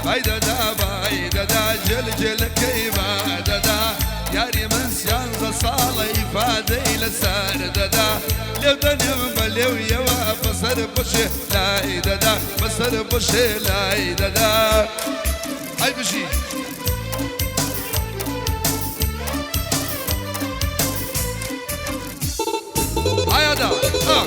بای دەدا بای دەدا جێل جێلەکەی با دەدا یاری من 13 ساڵە ئیفادەی لەسەر دەدا لێو دەنێم بە لێویەوە بەسەر بەشێ لای دەدا بەسەر بەشێ لای دەدا ئەی بژی. ئایادا ئا.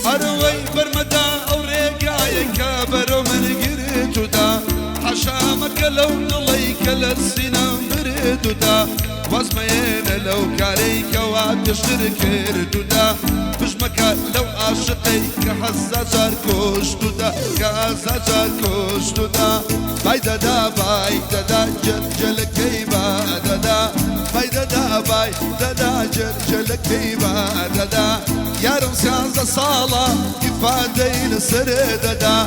ئەرەوەی بەرمەدا ئەو ڕێگایە کە بەرەو من گرتودا حەشامەکە لەو دڵەی کە لە سینەم بردودا وازمەیەنە لەو کارەی کەوا پێشتر کردودا پشمەکە لەو عاشقەی کە هەزار جار کوشتودا کە هەزار جار کوشتودا بای دەدا بای دەدا جەل جەلەکەی با دەدا بای دەدا بای دەدا جەل جەلەکەی با دەدا یارم 13 ساڵە ئیفادەی لەسەر دەدا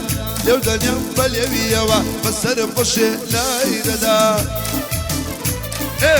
لێو دەنێم بە لێویەوە بەسەر بەشێ لای دەدا. ئێ.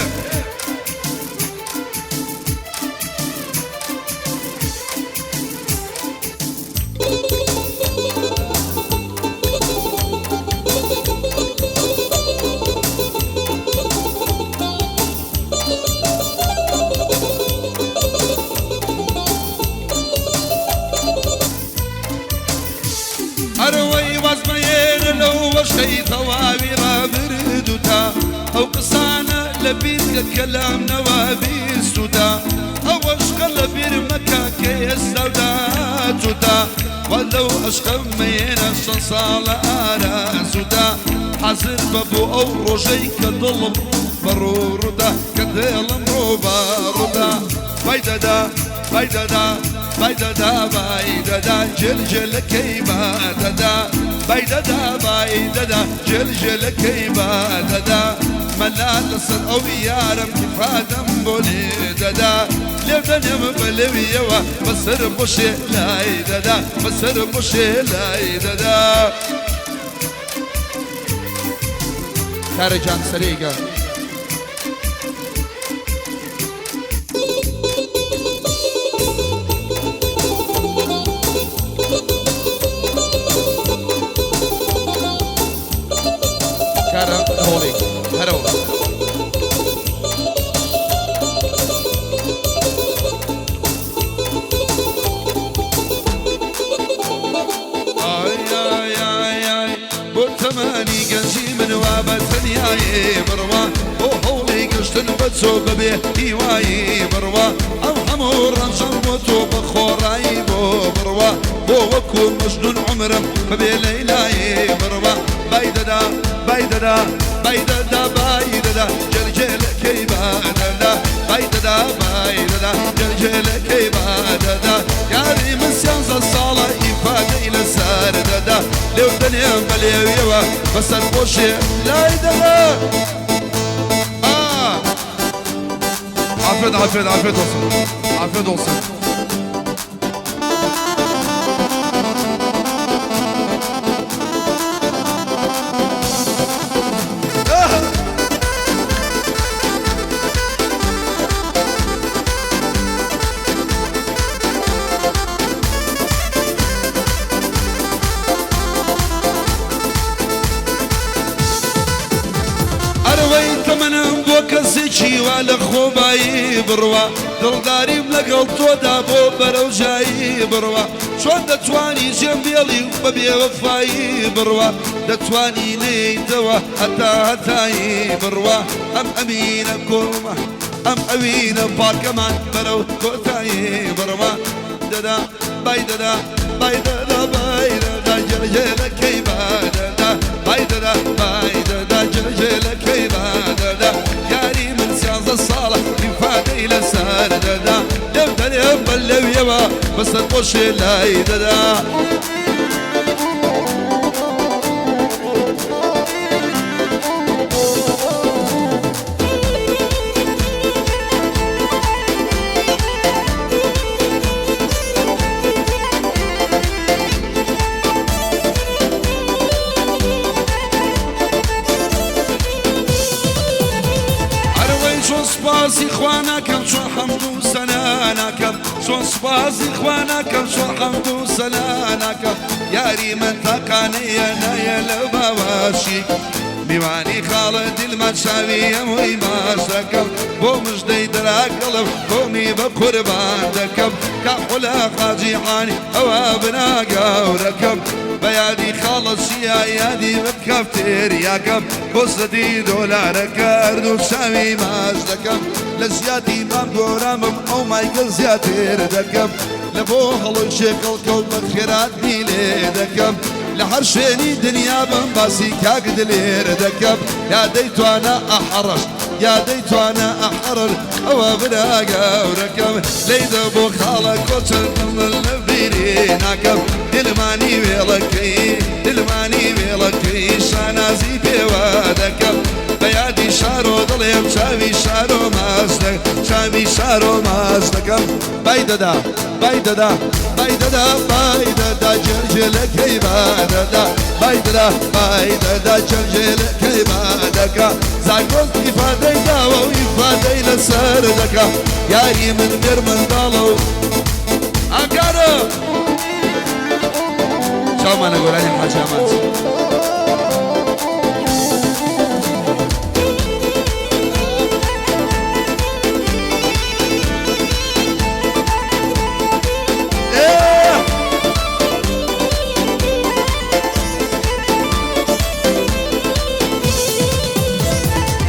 ئەرەوەی وازمەیەنە لەو وەشەی تەواوی ڕابردووتا ئەو قسانە لە بیرکە کە لام نەوە بیستوتا ئەو عەشقە لە بیر مەکە کە ئێستا و داهاتووتا وا لەو عەشقە مەیەنە چەند ساڵە ئارەزووتا حازر بە بۆ ئەو ڕۆژەی کە دڵم ڕوو بە ڕوودا کە دڵم ڕوو بە ڕوودا بای دەدا بای دەدا بای دەدا بای دەدا جێل جێلەکەی با دەدا بای دەدا بای دەدا جێل جێلەکەی با دەدا مەلا لەسەر ئەو یارم ئیفادەم بۆ لێ دەدا لێو دەنێم بە لێویەوە بەسەر بۆشێ لای دەدا بەسەر بۆشێ لای دەدا. کارە گیان سەرێگە. کارە هۆڵی هەرەوە. ئای ئای ئای ئای بۆ تەمەنی گەنجی من وا بە تەنیایی بڕوا بۆ هەوڵی گەشتن بە چۆ بەبێ هیوایی بڕوا ئەو هەموو ڕەنجەم بۆ تۆ بە خۆڕایی بۆ بڕوا بۆ وەکوو مەجنون عومرم بەبێ لەیلایی بڕوا بای دەدا بای دەدا بای دەدا بای دەدا جێل جێلەکەی با دەدا بای دەدا بای دەدا جێل جێلەکەی با دەدا یاری من 13 ساڵە ئیفادەی لەسەر دەدا لێو دەنێم بە لێویەوە بەسەر خۆشێ لای دەدا. آه. Afiyet afiyet afiyet olsun. Afiyet olsun. ئەرەوەی تەمەنم بۆ کەسێکی وا لە خۆبایی بڕوا دڵداریم لەگەڵ تۆدا بۆ بەرەو جایی بڕوا چۆن دەتوانی جێم بێڵی و بە بێوەفایی بڕوا دەتوانی نەیتەوە هەتا هەتایی بڕوا ئەم ئەمینە کۆمە ئەم ئەوینە پاکەمان بەرەو کۆتایی بڕوا دەدا بای دەدا بای دەدا بای دەدا جێلەکەی با دەدا بای دەدا بای دەدا جێلەکەی با دەدا یاری من 13 ساڵە ئیفادەی لەسەر دەدا لێم دەنێم بە لەویەوە بەسەر خۆشێ لای دەدا. سوپاسی خوا ناکەم چۆن حەمد و سەنا ناکەم چۆن سوپاسی خوا ناکەم چۆن حەمد و سەنا ناکەم یاری من تاقانەیە نایە لە باوەشی میوانی خاڵە دلمان چاوی هەمووی ماچ دەکەم بۆ مژدەی دراگەڵم بۆمی بە قوربان دەکەم کا حولا حاجی حانی ئەوە بنا گەورەکەم بە یادی خاڵە چیا یادی بە کافتێریاکەم بۆ سەدی دۆلارە کرد و چاوی ماچ دەکەم لە زیادی مام گۆرامم ئەو مایکە زیاتر دەکەم لە بۆ هەڵۆی شێکەڵ کەوت بە خێراتنی لێ دەکەم لە هەر شوێنی دنیا بم باسی کاک دلێر دەکەم یا دەیتوانە ئەحەڕەش یا دەیتوانە ئەحەڕەش ئەوە برا گەورەکەم لێی دە بۆ خاڵە کۆچەر من لە بیری ناکەم دلمانی وێڵەکەی دلمانی وێڵەکەی شانازی پێوە دەکەم بە یادی شارۆ دڵێم چاوی شارۆ ماچ چاوی شارۆ ماچ دەکەم بای دەدا بای دەدا بای دەدا بای دەدا جەرجێلەکەی بادەدا بای دەدا بای دەدا جەرجێلەکەی بادەکە زاگۆز ئیفادەی داوە و ئیفادەی لەسەر دەکا یاری من مێرمنداڵە و ئاکارە چاومانە گۆرانی حاجی ئامانج.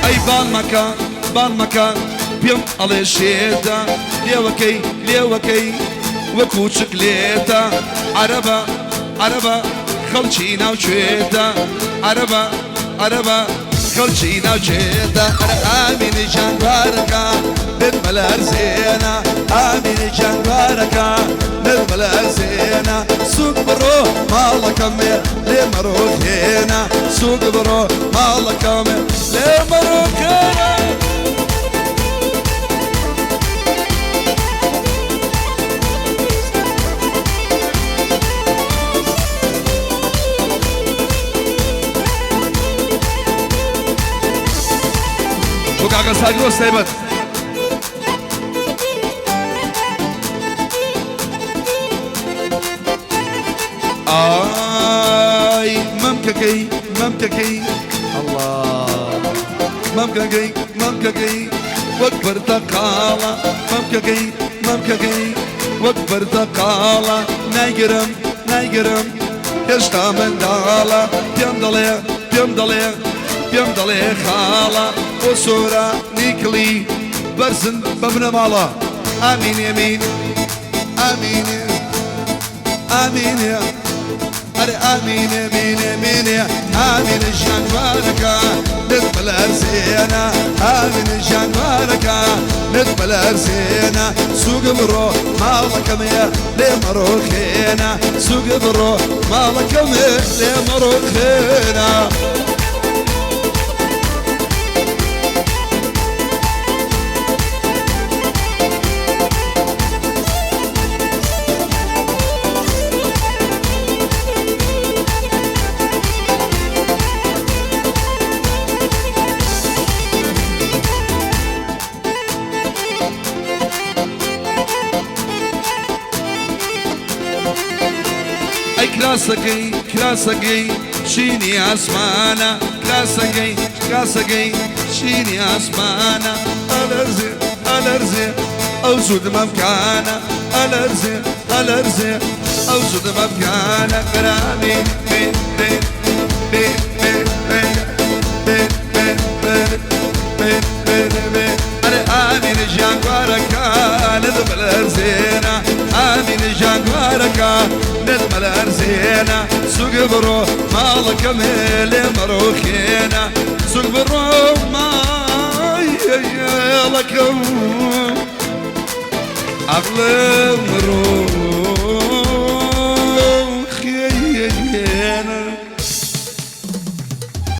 ئەی باڵ مەکە باڵ مەکە پێم ئەڵێ شێتە لێوەکەی لێوەکەی وەکوو چکلێتە عەرەبە عەرەبە خەڵکی ناوچێتە عەرەبە عەرەبە خەڵکی ناوچێتە ئەرە ئامینی جانوارەکە دت مەلەرزێنە ئامینی جانوارەکە دت مەلەرزێنە سوک بڕۆ ماڵەکەمێ لێ مەڕۆخێنە سوک بڕۆ ماڵەکەمێ لێ مەڕۆخێنە. بۆ کاکە ساگرۆس تایبەت. ئای مەمکەکەی مەمکەکەی ئەڵڵا مەمکەکەی مەمکەکەی وەک پرتەقاڵە مەمکەکەی مەمکەکەی وەک پرتەقاڵە نایگرم نایگرم هێشتا منداڵە پێم دەڵێ پێم دەڵێ پێم دەڵێ خاڵە بۆ سۆرە نیکڵی بەرزن بە بنەماڵە ئامین ئەمین ئامین ئامین ئەرێ ئامین ئەمین ئەمین ئامین ژیانوارەکە دت بەلەرزێنە ئامین ژیانوارەکە دت بەلەرزێنە سووک بڕۆ ماڵەکەمێ لێ مەڕۆخێنە سووک بڕۆ ماڵەکەمێ لێ مەڕۆخێنە. ئەی کراسەکەی کراسەکەی چینی ئاسمانە کراسەکەی کراسەکەی چینی ئاسمانە ئەلەرزێ ئەلەرزێ ئەو زوود مەمکانە ئەلەرزێ ئەلەرزێ ئەو زوود مەمکانە قرامی بێ بێ بێ بێ بێ بێ بێ بێ بێ بێ بێ ئەرێ ئامین ژیانگوارەکە نت بەلەرزێنە ئامین ژیانگوارەکە نت بەلەرزێنە سوک بڕۆ ماڵەکەمێ لێ مەڕۆخێنە سوک بڕۆ ماڵەکەم ئەغڵێ.